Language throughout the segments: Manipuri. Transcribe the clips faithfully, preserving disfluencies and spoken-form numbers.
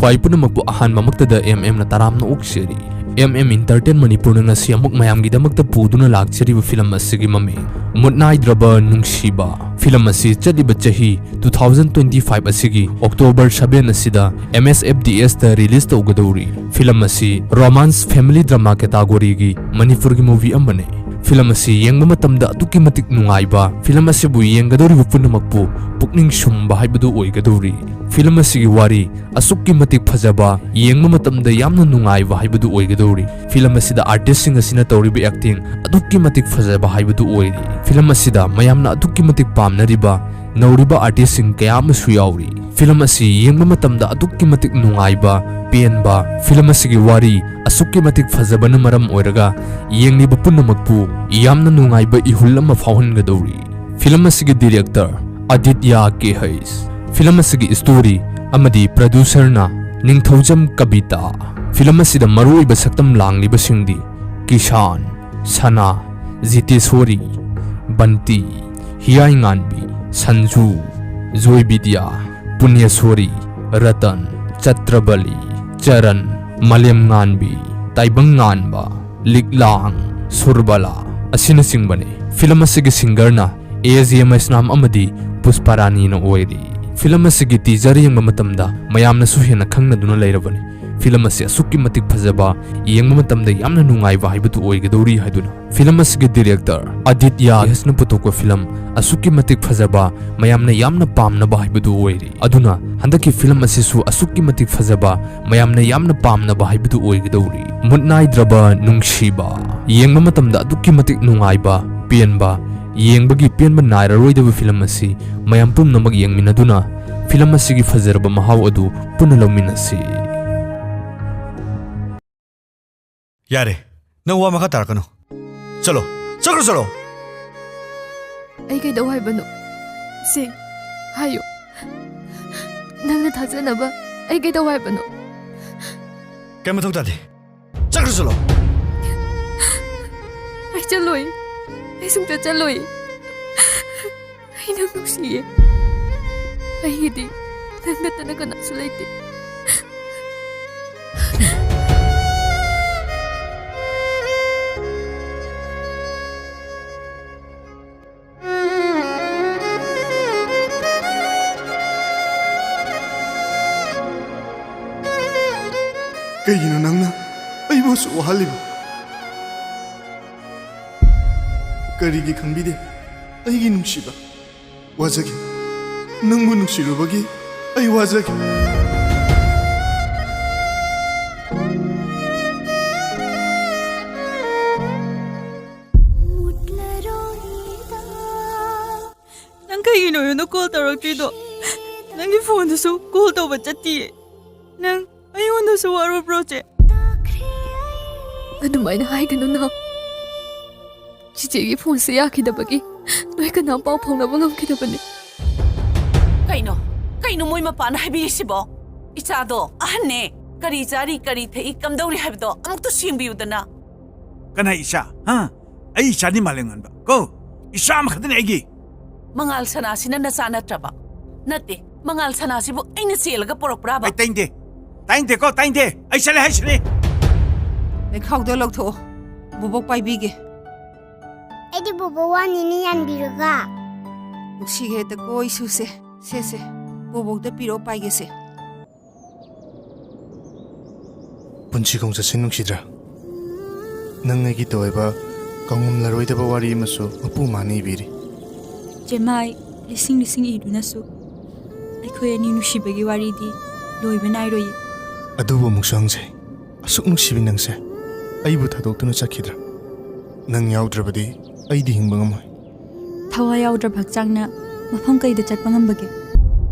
ꯈ꯭ꯋꯥꯏ ꯄꯨꯝꯅꯃꯛꯄꯨ ꯑꯍꯥꯟꯕꯃꯛꯇꯗ M M ꯅ ꯇꯔꯥꯝꯅ ꯑꯣꯛꯆꯔꯤ꯫ M M Entertain ꯃꯅꯤꯄꯨꯔꯅ ꯉꯁꯤ ꯑꯃꯨꯛ ꯃꯌꯥꯝꯒꯤꯗꯃꯛꯇ ꯄꯨꯗꯨꯅ ꯂꯥꯛꯆꯔꯤꯕ ꯐꯤꯂꯝ ꯑꯁꯤꯒꯤ ꯃꯃꯤꯡ ꯃꯨꯠ ꯅꯥꯏꯗ꯭ꯔꯕ ꯅꯨꯡꯁꯤꯕ꯫ ꯐꯤꯂꯝ ꯑꯁꯤ ꯆꯠꯂꯤꯕ ꯆꯍꯤ two thousand twenty five ꯑꯁꯤꯒꯤ October seven ꯑꯁꯤꯗ M S F D S ꯇ release ꯇꯧꯒꯗꯧꯔꯤ꯫ ꯐꯤꯂꯝ ꯑꯁꯤ romance family drama category ꯒꯤ ꯃꯅꯤꯄꯨꯔꯒꯤ movie ꯑꯃꯅꯤ꯫ ꯐꯤꯂꯝ ꯑꯁꯤ ꯌꯦꯡꯕ ꯃꯇꯝꯗ ꯑꯗꯨꯛꯀꯤ ꯃꯇꯤꯛ ꯅꯨꯡꯉꯥꯏꯕ, ꯐꯤꯂꯝ ꯑꯁꯤꯕꯨ ꯌꯦꯡꯒꯗꯧꯔꯤꯕ ꯄꯨꯝꯅꯃꯛꯄꯨ ꯄꯨꯛꯅꯤꯡ ꯁꯨꯝꯕ ꯍꯥꯏꯕꯗꯨ ꯑꯣꯏꯒꯗꯧꯔꯤ꯫ ꯐꯤꯂꯝ ꯑꯁꯤꯒꯤ ꯋꯥꯔꯤ ꯑꯁꯨꯛꯀꯤ ꯃꯇꯤꯛ ꯐꯖꯕ, ꯌꯦꯡꯕ ꯃꯇꯝꯗ ꯌꯥꯝꯅ ꯅꯨꯡꯉꯥꯏꯕ ꯍꯥꯏꯕꯗꯨ ꯑꯣꯏꯒꯗꯧꯔꯤ꯫ ꯐꯤꯂꯝ ꯑꯁꯤꯗ artist ꯁꯤꯡ ꯑꯁꯤꯅ ꯇꯧꯔꯤꯕ acting ꯑꯗꯨꯛꯀꯤ ꯃꯇꯤꯛ ꯐꯖꯕ ꯍꯥꯏꯕꯗꯨ ꯑꯣꯏꯔꯤ꯫ ꯐꯤꯂꯝ ꯑꯁꯤꯗ ꯃꯌꯥꯝꯅ ꯑꯗꯨꯛꯀꯤ ꯃꯇꯤꯛ ꯄꯥꯝꯅꯔꯤꯕ ꯅꯧꯔꯤꯕ artist ꯁꯤꯡ ꯀꯌꯥ ꯑꯃꯁꯨ ꯌꯥꯎꯔꯤ꯫ ꯐꯤꯂꯝ ꯑꯁꯤ ꯌꯦꯡꯕ ꯃꯇꯝꯗ ꯑꯗꯨꯛꯀꯤ ꯃꯇꯤꯛ ꯅꯨꯡꯉꯥꯏꯕ, ꯄꯦꯟꯕ, ꯐꯤꯂꯝ ꯑꯁꯤꯒꯤ ꯋꯥꯔꯤ ꯑꯁꯨꯛꯀꯤ ꯃꯇꯤꯛ ꯐꯖꯕꯅ ꯃꯔꯝ ꯑꯣꯏꯔꯒ ꯌꯦꯡꯂꯤꯕ ꯄꯨꯝꯅꯃꯛꯄꯨ ꯌꯥꯝꯅ ꯅꯨꯡꯉꯥꯏꯕ ꯏꯍꯨꯜ ꯑꯃ ꯐꯥꯎꯍꯟꯒꯗꯧꯔꯤ꯫ ꯐꯤꯂꯝ ꯑꯁꯤꯒꯤ director ꯑꯗꯤꯇ꯭ꯌ ꯀꯦ ꯍꯩꯁ꯫ ꯐꯤꯂꯝ ꯑꯁꯤꯒꯤ story ꯑꯃꯗꯤ producer ꯅ ꯅꯤꯡꯊꯧꯖꯝ ꯀꯕꯤꯇꯥ꯫ ꯐꯤꯂꯝ ꯑꯁꯤꯗ ꯃꯔꯨꯑꯣꯏꯕ ꯁꯛꯇꯝ ꯂꯥꯡꯂꯤꯕꯁꯤꯡꯗꯤ ꯀꯤꯁꯥꯟ, ꯁꯅꯥ, ꯖꯤꯇꯦꯁꯣꯔꯤ, ꯕꯟꯇꯤ, ꯍꯤꯌꯥꯏꯉꯥꯟꯕꯤ, ꯁꯟꯖꯨ, ꯖꯣꯏꯕꯤꯗ꯭ꯌꯥ, ꯄꯨꯅ꯭ꯌꯁꯣꯔꯤ, ꯔꯇꯟ, ꯆꯇ꯭ꯔꯕꯂꯤ, ꯆꯔꯟ, ꯃꯥꯂꯦꯝꯉꯥꯟꯕꯤ, ꯇꯥꯏꯕꯪꯉꯥꯟꯕ, ꯂꯤꯛꯂꯥꯡ, ꯁꯨꯔꯕꯂꯥ ꯑꯁꯤꯅꯆꯤꯡꯕꯅꯤ꯫ ꯐꯤꯂꯝ ꯑꯁꯤꯒꯤ singer ꯅ A J ꯃꯩꯁꯅꯥꯝ ꯑꯃꯗꯤ ꯄꯨꯁꯄꯥꯔꯥꯅꯤꯅ ꯑꯣꯏꯔꯤ꯫ ꯐꯤꯂꯝ ꯑꯁꯤꯒꯤ teaser ꯌꯦꯡꯕ ꯃꯇꯝꯗ ꯃꯌꯥꯝꯅꯁꯨ ꯍꯦꯟꯅ ꯈꯪꯅꯗꯨꯅ ꯂꯩꯔꯕꯅꯤ꯫ ꯐꯤꯂꯝ ꯑꯁꯤ ꯑꯁꯨꯛꯀꯤ ꯃꯇꯤꯛ ꯐꯖꯕ, ꯌꯦꯡꯕ ꯃꯇꯝꯗ ꯌꯥꯝꯅ ꯅꯨꯡꯉꯥꯏꯕ ꯍꯥꯏꯕꯗꯨ ꯑꯣꯏꯒꯗꯧꯔꯤ ꯍꯥꯏꯗꯨꯅ꯫ ꯐꯤꯂꯝ ꯑꯁꯤꯒꯤ director ꯑꯗꯤꯇ꯭ꯌ ꯀꯦ ꯍꯩꯁꯅ ꯄꯨꯊꯣꯛꯄ ꯐꯤꯂꯝ ꯑꯁꯨꯛꯀꯤ ꯃꯇꯤꯛ ꯐꯖꯕ, ꯃꯌꯥꯝꯅ ꯌꯥꯝꯅ ꯄꯥꯝꯅꯕ ꯍꯥꯏꯕꯗꯨ ꯑꯣꯏꯔꯤ꯫ ꯑꯗꯨꯅ ꯍꯟꯗꯛꯀꯤ ꯐꯤꯂꯝ ꯑꯁꯤꯁꯨ ꯑꯁꯨꯛꯀꯤ ꯃꯇꯤꯛ ꯐꯖꯕ, ꯃꯌꯥꯝꯅ ꯌꯥꯝꯅ ꯄꯥꯝꯅꯕ ꯍꯥꯏꯕꯗꯨ ꯑꯣꯏꯒꯗꯧꯔꯤ꯫ ꯃꯨꯠ ꯅꯥꯏꯗ꯭ꯔꯕ ꯅꯨꯡꯁꯤꯕ꯫ ꯌꯦꯡꯕ ꯃꯇꯝꯗ ꯑꯗꯨꯛꯀꯤ ꯃꯇꯤꯛ ꯅꯨꯡꯉꯥꯏꯕ, ꯄꯦꯟꯕ, ꯌꯦꯡꯕꯒꯤ ꯄꯦꯟꯕ ꯅꯥꯏꯔꯔꯣꯏꯗꯕ ꯐꯤꯂꯝ ꯑꯁꯤ ꯃꯌꯥꯝ ꯄꯨꯝꯅꯃꯛ ꯌꯦꯡꯃꯤꯟꯅꯗꯨꯅ ꯐꯤꯂꯝ ꯑꯁꯤꯒꯤ ꯐꯖꯔꯕ ꯃꯍꯥꯎ ꯑꯗꯨ ꯄꯨꯟꯅ ꯂꯧꯃꯤꯟꯅꯁꯤ꯫ ꯌꯥꯔꯦ, ꯅꯪ ꯋꯥ ꯃꯈꯥ ꯇꯥꯔꯛꯀꯅꯨ꯫ ꯆꯠꯂꯣ, ꯆꯠꯈ꯭ꯔꯣ, ꯆꯠꯂꯣ꯫ ꯑꯩ ꯀꯩꯗꯧ ꯍꯥꯏꯕꯅꯣ? ꯁꯦ, ꯍꯥꯏꯌꯨ꯫ ꯅꯪꯅ ꯊꯥꯖꯅꯕ ꯑꯩ ꯀꯩꯗꯧ ꯍꯥꯏꯕꯅꯣ? ꯀꯩ ꯃꯊꯧ ꯇꯥꯗꯦ꯫ ꯆꯠꯈ꯭ꯔꯣ, ꯆꯠꯂꯣ꯫ ꯑꯩ ꯆꯠꯂꯣꯏ꯫ ꯑꯩ ꯁꯨꯡꯆꯠ ꯆꯠꯂꯣꯏ꯫ ꯑꯩ ꯅꯪ ꯅꯨꯡꯁꯤꯌꯦ꯫ ꯑꯩꯒꯤꯗꯤ ꯅꯪ ꯅꯠꯇꯅ ꯀꯅꯥꯁꯨ ꯂꯩꯇꯦ꯫ ꯀꯩꯒꯤꯅꯣ ꯅꯪꯅ ꯑꯩꯕꯨ ꯑꯁꯨꯛ ꯋꯥꯍꯜꯂꯤꯕ? ꯀꯔꯤꯒꯤ ꯈꯪꯕꯤꯗꯦ ꯑꯩꯒꯤ ꯅꯨꯡꯁꯤꯕ? ꯋꯥꯖꯒꯦ꯫ ꯅꯪꯕꯨ ꯅꯨꯡꯁꯤꯔꯨꯕꯒꯤ ꯑꯩ ꯋꯥꯖꯒꯦ꯫ ꯅꯪ ꯀꯩꯒꯤꯅꯣ ꯑꯩꯉꯣꯟꯗ ꯀꯣꯜ ꯇꯧꯔꯛꯇ꯭ꯔꯤꯗꯣ? ꯅꯪꯒꯤ ꯐꯣꯟꯗꯨꯁꯨ ꯀꯣꯜ ꯇꯧꯕ ꯆꯠꯇꯤꯌꯦ꯫ ꯅꯪ ꯑꯩꯉꯣꯟꯗꯁꯨ ꯋꯥꯔꯧꯕ꯭ꯔꯣ, ꯆꯦ? ꯑꯗꯨꯃꯥꯏꯅ ꯍꯥꯏꯒꯅꯨ, ꯅꯥꯎ꯫ ꯆꯤꯆꯦꯒꯤ ꯐꯣꯟꯁꯦ ꯌꯥꯈꯤꯗꯕꯒꯤ ꯅꯣꯏ ꯀꯅꯥꯝ ꯄꯥꯎ ꯐꯥꯎꯅꯕ ꯉꯝꯈꯤꯗꯕꯅꯤ꯫ ꯀꯩꯅꯣ? ꯀꯩꯅꯣ ꯃꯣꯏ ꯃꯄꯥꯅ ꯍꯥꯏꯕꯤꯔꯤꯁꯤꯕꯣ? ꯏꯆꯥꯗꯣ ꯑꯍꯟꯅꯦ꯫ ꯀꯔꯤ ꯆꯥꯔꯤ, ꯀꯔꯤ ꯊꯛꯏ, ꯀꯝꯗꯧꯔꯤ ꯍꯥꯏꯕꯗꯣ ꯑꯃꯨꯛꯇ ꯌꯦꯡꯕꯤꯌꯨꯗꯅ꯫ ꯀꯅꯥ ꯏꯆꯥ? ꯍꯥ? ꯑꯩ ꯏꯆꯥꯅꯤ ꯃꯥꯂꯦꯝꯉꯥꯟꯕ ꯀꯣ꯫ ꯏꯆꯥ ꯑꯃꯈꯛꯇꯅꯤ ꯑꯩꯒꯤ꯫ ꯃꯉꯥꯜ ꯁꯅꯥꯁꯤꯅ ꯅꯆꯥ ꯅꯠꯇ꯭ꯔꯕ? ꯅꯠꯇꯦ, ꯃꯉꯥꯜ ꯁꯅꯥꯁꯤꯕꯨ ꯑꯩꯅ ꯆꯦꯜꯂꯒ ꯄꯣꯔꯛꯄ꯭ꯔꯥꯕ? ꯑꯩ ꯇꯥꯏꯅꯤꯡꯗꯦ꯫ ꯇꯥꯏꯅꯤꯡꯗꯦꯀꯣ, ꯇꯥꯏꯅꯤꯡꯗꯦ꯫ ꯑꯩ ꯆꯠꯂꯦ ꯍꯥꯏꯁꯤꯅꯤ꯫ ꯂꯩꯈꯥꯎꯗꯣ ꯂꯧꯊꯣꯛꯑꯣ꯫ ꯕꯣꯕꯣꯛ ꯄꯥꯏꯕꯤꯒꯦ꯫ ꯑꯩꯗꯤ ꯕꯣꯕꯣꯛ ꯋꯥꯅꯤꯅꯤ ꯌꯥꯟꯕꯤꯔꯒ꯫ ꯅꯨꯡꯁꯤꯈ꯭ꯔꯦꯗꯀꯣ ꯏꯁꯨꯁꯦ꯫ ꯁꯦ, ꯁꯦ꯫ ꯕꯣꯕꯣꯛꯇ ꯄꯤꯔꯛꯑꯣ ꯄꯥꯏꯒꯦꯁꯦ꯫ ꯄꯨꯟꯁꯤ ꯈꯣꯡꯆꯠꯁꯤ ꯅꯨꯡꯁꯤꯗ꯭ꯔꯥ? ꯅꯪ ꯑꯩꯒꯤ ꯇꯧꯑꯣꯏꯕ ꯀꯥꯎꯉꯝꯂꯔꯣꯏꯗꯕ ꯋꯥꯔꯤ ꯑꯃꯁꯨ ꯃꯄꯨ ꯃꯥꯅ ꯏꯕꯤꯔꯤ꯫ ꯆꯦꯃꯥꯏ ꯂꯤꯁꯤꯡ ꯂꯤꯁꯤꯡ ꯏꯗꯨꯅꯁꯨ ꯑꯩꯈꯣꯏ ꯑꯅꯤ ꯅꯨꯡꯁꯤꯕꯒꯤ ꯋꯥꯔꯤꯗꯤ ꯂꯣꯏꯕ ꯅꯥꯏꯔꯣꯏꯌꯦ꯫ ꯑꯗꯨꯕꯨ ꯑꯃꯨꯛꯁꯨ ꯍꯪꯖꯩ, ꯑꯁꯨꯛ ꯅꯨꯡꯁꯤꯕꯤ ꯅꯪꯁꯦ ꯑꯩꯕꯨ ꯊꯥꯗꯣꯛꯇꯨꯅ ꯆꯠꯈꯤꯗ꯭ꯔꯥ? ꯅꯪ ꯌꯥꯎꯗ꯭ꯔꯕꯗꯤ ꯑꯩꯗꯤ ꯍꯤꯡꯕ ꯉꯝꯃꯣꯏ꯫ ꯊꯋꯥꯏ ꯌꯥꯎꯗ꯭ꯔꯕ ꯍꯛꯆꯥꯡꯅ ꯃꯐꯝ ꯀꯩꯗ ꯆꯠꯄ ꯉꯝꯕꯒꯦ?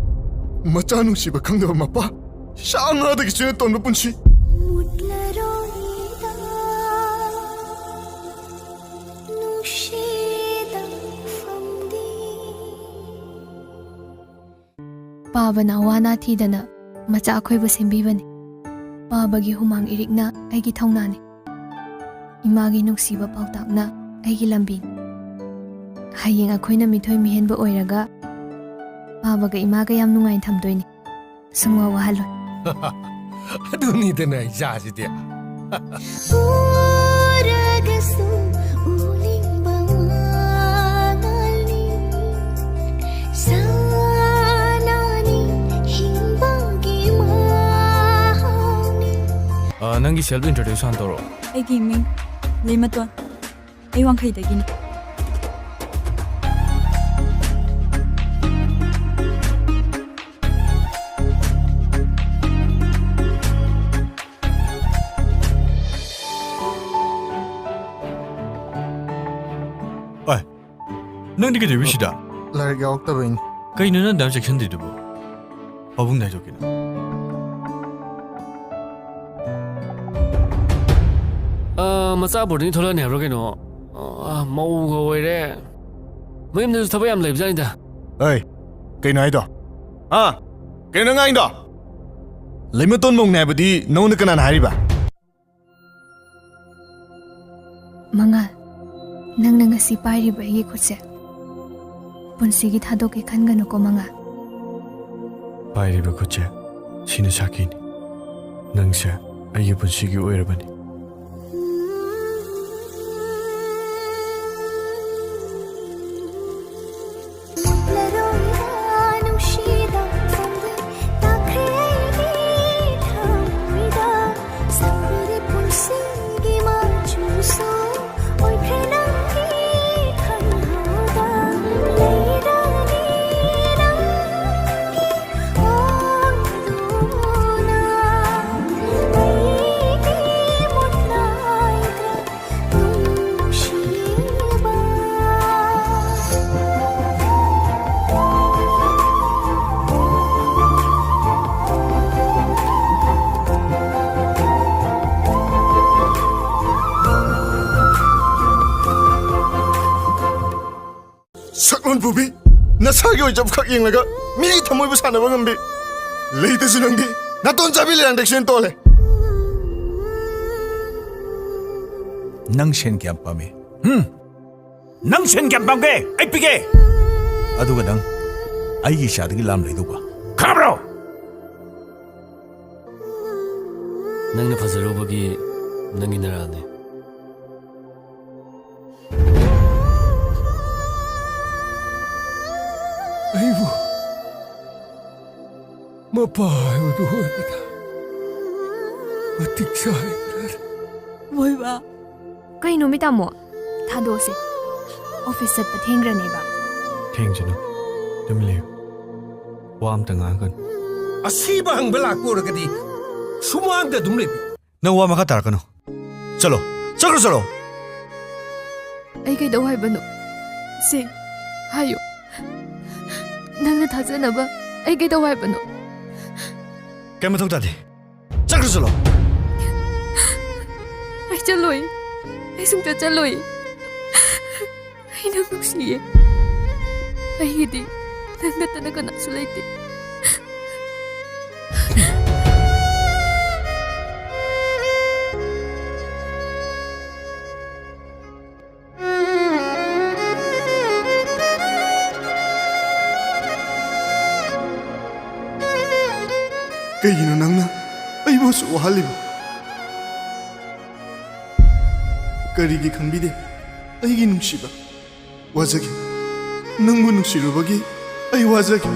ꯃꯆꯥ ꯅꯨꯡꯁꯤꯕ ꯈꯪꯗꯕ ꯃꯄꯥ, ꯁꯥ ꯉꯥꯗꯒꯤꯁꯨ ꯍꯦꯟꯅ ꯇꯣꯟꯕ ꯄꯨꯟꯁꯤ꯫ ꯃꯨꯠꯂꯔꯣꯏꯗ ꯅꯨꯡꯁꯤꯗ ꯐꯝꯗꯤ꯫ ꯄꯥꯕꯅ ꯑꯋꯥ ꯑꯅꯥ ꯊꯤꯗꯅ ꯃꯆꯥ ꯑꯩꯈꯣꯏꯕꯨ ꯁꯦꯝꯕꯤꯕꯅꯤ꯫ ꯄꯥꯕꯒꯤ ꯍꯨꯃꯥꯡ ꯏꯔꯤꯛꯅ ꯑꯩꯒꯤ ꯊꯧꯅꯥꯅꯤ꯫ ꯏꯃꯥꯒꯤ ꯅꯨꯡꯁꯤꯕ ꯄꯥꯎꯇꯥꯛꯅ ꯑꯩꯒꯤ ꯂꯝꯕꯤꯅꯤ꯫ ꯍꯌꯦꯡ ꯑꯩꯈꯣꯏꯅ ꯃꯤꯊꯣꯏ ꯃꯤꯍꯦꯟꯕ ꯑꯣꯏꯔꯒ ꯄꯥꯕꯒ ꯏꯃꯥꯒ ꯌꯥꯝ ꯅꯨꯡꯉꯥꯏꯅ ꯊꯝꯗꯣꯏꯅꯤ꯫ ꯁꯨꯡꯋꯥ ꯋꯥꯍꯜꯂꯣꯏ꯫ ꯑꯗꯨꯅꯤꯗꯅ ꯏꯆꯥꯁꯤꯗꯤ꯫ ꯎꯔꯒꯁꯨ ꯎꯅꯤꯡꯕ ꯃꯉꯥꯜꯅꯤ, ꯁꯥꯟꯅꯅꯤ ꯍꯤꯡꯕꯒꯤ ꯃꯍꯥꯎꯅꯤ꯫ ꯅꯪꯒꯤ self introduce ꯍꯥꯟꯅ ꯇꯧꯔꯛꯑꯣ꯫ ꯑꯩꯒꯤ ꯃꯤꯡ ꯂꯩꯃꯇꯣꯟ꯫ ꯑꯩ ꯋꯥꯡꯈꯩꯗꯒꯤꯅꯤ꯫ ꯑꯣꯏ, ꯅꯪꯗꯤ ꯀꯩꯗꯧꯔꯤꯕ ꯁꯤꯗ? ꯂꯥꯏꯔꯤꯛ ꯌꯥꯎꯔꯛꯇꯕꯩꯅꯤ꯫ ꯀꯩꯅꯣ ꯅꯪ ꯑꯗꯨꯌꯥꯝ ꯆꯦꯛꯁꯤꯟꯗ꯭ꯔꯤꯗꯨꯕꯨ? ꯄꯥꯕꯨꯡꯗ ꯍꯥꯏꯗꯣꯛꯀꯦ ꯅꯪ꯫ ꯑ, ꯃꯆꯥ ꯕꯣꯔꯗꯤꯡ ꯊꯣꯛꯂꯛꯑꯅꯤ ꯍꯥꯏꯕ꯭ꯔꯣ ꯀꯩꯅꯣ? ꯑ, ꯃꯧꯒ ꯑꯣꯏꯔꯦ꯫ ꯃꯌꯨꯝꯗꯁꯨ ꯊꯕꯛ ꯌꯥꯝ ꯂꯩꯕꯖꯥꯠꯅꯤꯗ꯫ ꯑꯩ, ꯀꯩꯅꯣ ꯍꯥꯏꯗꯣ? ꯍꯥ? ꯀꯩꯅꯣ ꯅꯪ ꯉꯥꯡꯉꯤꯗꯣ? ꯂꯩꯃꯇꯣꯟ ꯃꯧꯅꯦ ꯍꯥꯏꯕꯗꯤ ꯅꯉꯣꯟꯗ ꯀꯅꯥꯅ ꯍꯥꯏꯔꯤꯕ? ꯃꯉꯥꯜ, ꯅꯪꯅ ꯉꯁꯤ ꯄꯥꯏꯔꯤꯕ ꯑꯩꯒꯤ ꯈꯨꯠꯁꯦ ꯄꯨꯟꯁꯤꯒꯤ ꯊꯥꯗꯣꯛꯀꯦ ꯈꯟꯒꯅꯨꯀꯣ, ꯃꯉꯥꯜ꯫ ꯄꯥꯏꯔꯤꯕ ꯈꯨꯠꯁꯦ, ꯁꯤꯅ ꯁꯥꯈꯤꯅꯤ꯫ ꯅꯪꯁꯦ ꯑꯩꯒꯤ ꯄꯨꯟꯁꯤꯒꯤ ꯑꯣꯏꯔꯕꯅꯤ꯫ ꯁꯛꯂꯣꯟ ꯄꯨꯕꯤ, ꯅꯁꯥꯒꯤ ꯑꯣꯏꯖꯕ ꯈꯛ ꯌꯦꯡꯂꯒ ꯃꯤꯒꯤ ꯊꯃꯣꯏꯕꯨ ꯁꯥꯟꯅꯕ ꯉꯝꯕꯤ꯫ ꯂꯩꯇꯁꯨ ꯅꯪꯗꯤ ꯅꯥꯇꯣꯟ ꯆꯥꯕꯤ ꯂꯩꯔꯥꯡꯗꯒꯤꯁꯨ ꯍꯦꯟꯅ ꯇꯣꯜꯂꯦ꯫ ꯅꯪ ꯁꯦꯟ ꯀꯌꯥꯝ ꯄꯥꯝꯃꯤ? ꯍꯨꯝ? ꯅꯪ ꯁꯦꯟ ꯀꯌꯥꯝ ꯄꯥꯝꯒꯦ? ꯑꯩ ꯄꯤꯒꯦ꯫ ꯑꯗꯨꯒ ꯅꯪ ꯑꯩꯒꯤ ꯏꯆꯥꯗꯒꯤ ꯂꯥꯝ ꯂꯩꯗꯧꯕ? ꯈꯪꯉꯕ꯭ꯔꯣ? ꯅꯪꯅ ꯐꯖꯔꯨꯕꯒꯤ ꯅꯪꯒꯤ ꯅꯔꯥꯜꯅꯤ꯫ ꯑꯩꯕꯨ ꯃꯄꯥ ꯍꯥꯏꯕꯗꯨ ꯑꯣꯏꯕꯗ ꯃꯇꯤꯛ ꯆꯥꯔꯦ꯫ ꯃꯣꯏꯕ꯫ ꯀꯩꯅꯣ ꯃꯤ ꯇꯥꯃꯣ? ꯊꯥꯗꯣꯛꯑꯁꯦ꯫ ꯑꯣꯐꯤꯁ ꯆꯠꯄ ꯊꯦꯡꯈ꯭ꯔꯅꯦꯕ꯫ ꯊꯦꯡꯖꯅꯨ꯫ ꯇꯨꯃꯤꯟ ꯂꯩꯌꯨ꯫ ꯋꯥ ꯑꯝꯇ ꯉꯥꯡꯒꯅꯨ꯫ ꯑꯁꯤꯕ ꯍꯪꯕ ꯂꯥꯛꯄ ꯑꯣꯏꯔꯒꯗꯤ ꯁꯨꯃꯥꯡꯗ ꯑꯗꯨꯝ ꯂꯩꯕꯤꯌꯨ꯫ ꯅꯪ ꯋꯥ ꯃꯈꯥ ꯇꯥꯔꯛꯀꯅꯨ꯫ ꯆꯠꯂꯣ꯫ ꯆꯠꯈ꯭ꯔꯣ, ꯆꯠꯂꯣ꯫ ꯑꯩ ꯀꯩꯗꯧ ꯍꯥꯏꯕꯅꯣ? ꯁꯦ, ꯍꯥꯏꯌꯨ꯫ ꯅꯪꯅ ꯊꯥꯖꯅꯕ ꯑꯩ ꯀꯩꯗꯧ ꯍꯥꯏꯕꯅꯣ? ꯀꯩ ꯃꯊꯧ ꯇꯥꯗꯦ꯫ ꯆꯠꯈ꯭ꯔꯣ, ꯆꯠꯂꯣ꯫ ꯑꯩ ꯆꯠꯂꯣꯏ꯫ ꯑꯩ ꯁꯨꯡꯆꯠ ꯆꯠꯂꯣꯏ꯫ ꯑꯩ ꯅꯪ ꯅꯨꯡꯁꯤꯌꯦ꯫ ꯑꯩꯒꯤꯗꯤ ꯅꯪ ꯅꯠꯇꯅ ꯀꯅꯥꯁꯨ ꯂꯩꯇꯦ꯫ ꯀꯩꯒꯤꯅꯣ ꯅꯪꯅ ꯑꯩꯕꯨ ꯑꯁꯨꯛ ꯋꯥꯍꯜꯂꯤꯕ? ꯀꯔꯤꯒꯤ ꯈꯪꯕꯤꯗꯦ ꯑꯩꯒꯤ ꯅꯨꯡꯁꯤꯕ? ꯋꯥꯖꯒꯦ꯫ ꯅꯪꯕꯨ ꯅꯨꯡꯁꯤꯔꯨꯕꯒꯤ ꯑꯩ ꯋꯥꯖꯒꯦ꯫